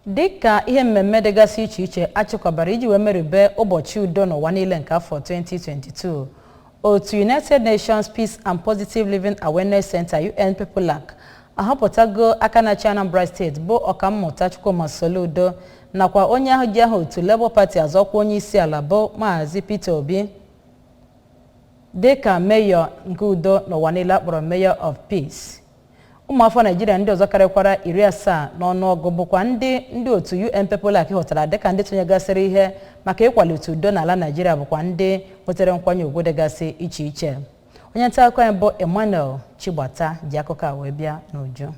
Dịka ihe mmemme dịgasị iche iche achịkọbara iji wee merube ụbọchị udo n'ụwa niile nke afọ 2022, otu United Nations Peace and Positive Living Awareness Center, UNPPOLAC, ahọpụtago aka na-achị Anambra Steeti bụ Ọkammụta Chukwuma Soludo nakwa onye ahụ ji aha otu Labour Party azọkwa onye isi ala bụ Maazị Peter Obi dịka meyọ nke udo n'ụwa niile akpọrọ Mayor of Peace. Ụmụafọ Naijiria ndị ọzọ karịkwara 70 n'ọnụọgụ bụkwa ndị otu UNPPOLAC hụtara dịka ndị tụnyegasịrị ihe maka ịkwalite udo n'ala Naijiria bụkwa ndị nwetara nkwanye ugwu dịgasị iche iche. Onye nta akụkọ anyị bụ Emmanuel Chigbata ji akụkọ a wee bịa n'uju.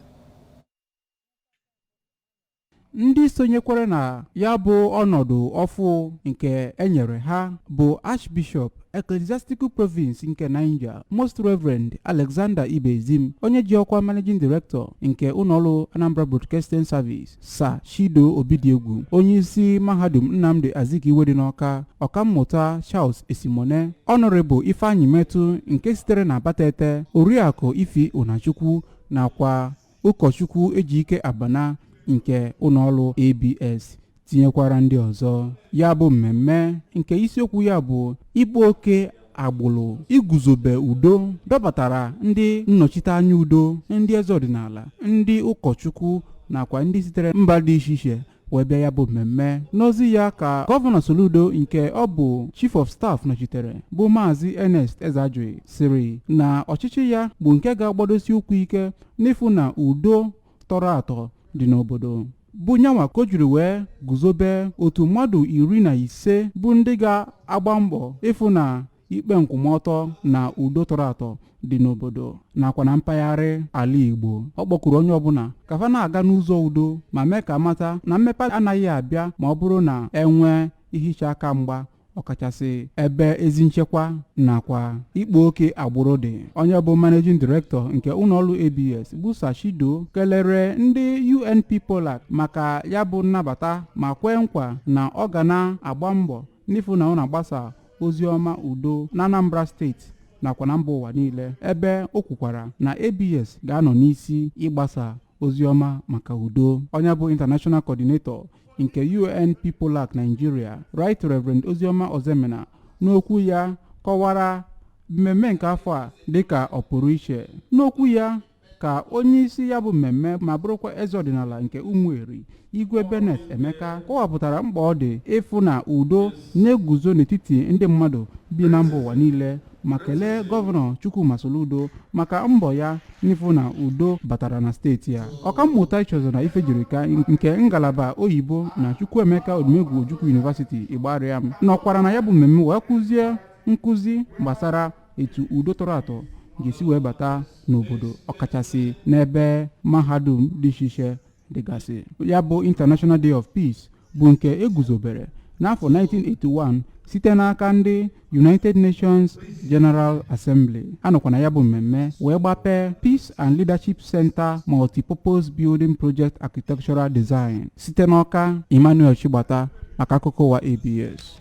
Ndị sonyekwara na ya bụ ọnọdụ ọfụ nke enyere ha bụ Archbishop Ecclesiastical Province nke Niger, Most Reverend Alexander Ibezim, onye ji ọkwa Managing Director nke ụlọọrụ Anambra Broadcasting Service, Sir Chido Obidiegwu, onyeisi Mahadum Nnamdi Azikiwe dị n'Ọka, Ọkammụta Charles Esimone, Honorable Ifeanyi Metu nke sitere na Abatete, Oriakụ Ifi Unachukwu nakwa ụkọchukwu Ejike Abana nke ụlọọrụ ABS, tinyekwara ndị ọzọ. Ya bụ mmemme nke isiokwu ya bụ ịkpa oke agbụrụ, iguzobe udo, dọbatara ndị nnọchiteanya udo, ndị eze ọdịnala, ndị ụkọchukwu nakwa ndị sitere mba dị iche iche wee bịa ya bụ mmemme. N'ozi ya ka Gọvanọ Soludo nke ọ bụ Chief of Staff nọchitere bụ Maazị Ernest Ezeajughi siri na ọchịchị ya bụ nke ga-agbadosi ụkwụ ike n'ịfụ na udo tọrọ atọ dị n'obodo, bụ nyanwa ka o jiri wee guzobe otu mmadụ 15 bụ ndị ga-agba mbọ ịfụ na ikpe nkwụmọtọ na udo tọrọ atọ dị n'obodo nakwa na mpaghara ala Igbo. Ọ kpọkuru onye ọbụla ka fa na-aga n'ụzọ udo ma mee ka mata na mmepe anaghị abịa ma ọ bụrụ na enwee ihicha aka mgba, ọkachasị ebe ezi nchekwa nakwa ikpo oke agbụrụ dị. Onye bụ Managing Director nke ụlọọrụ ABS bụ Sashido kelere ndị UNPPOLAC maka ya bụ nnabata ma kwee nkwa na ọ ga na-agba mbọ n'ịfụ na ọ na-agbasa ozi ọma udo na Anambra Steeti nakwa na mba ụwa niile, ebe o kwukwara na ABS ga-anọ n'isi ịgbasa ozi ọma maka udo. Onye bụ International Coordinator nke UNPPOLAC Nigeria, Right Reverend Ozioma Ozemena, n'okwu ya kọwara mmemme nke afọ a dịka ọ pụrụ iche. N'okwu ya ka onye isi ya bụ mmemme ma bụrụkwa eze ọdịnala nke Ụmụeri, Igwe Bennett Emeka, kọwapụtara mkpa ọ dị ịfụ na udo na-eguzo n'etiti ndị mmadụ bi na mba ụwa niile, ma kelee Gọvanọ Chukwuma Soludo maka mbọ ya n'ịfụ na udo batara na steeti a. Ọkammụta Ichozona Ifejirika nke ngalaba oyibo na Chukwuemeka Odumegwu Ojukwu University Igbariam nọkwara na ya bụ mmemme wee kụzie nkụzi gbasara etu udo tọrọ atọ ga-esi wee bata n'obodo, ọkachasị n'ebe mahadum dị iche iche dịgasị. Ya bụ International Day of Peace bụ nke eguzobere n'afọ 1981 site n'aka ndị United Nations General Assembly. Anọkwa na ya bụ mmemme wee gbapee Peace and Leadership Center Multipurpose Building Project Architectural Design. Site n'Ọka, Emmanuel Chigbata maka akụkọ ụwa ABS.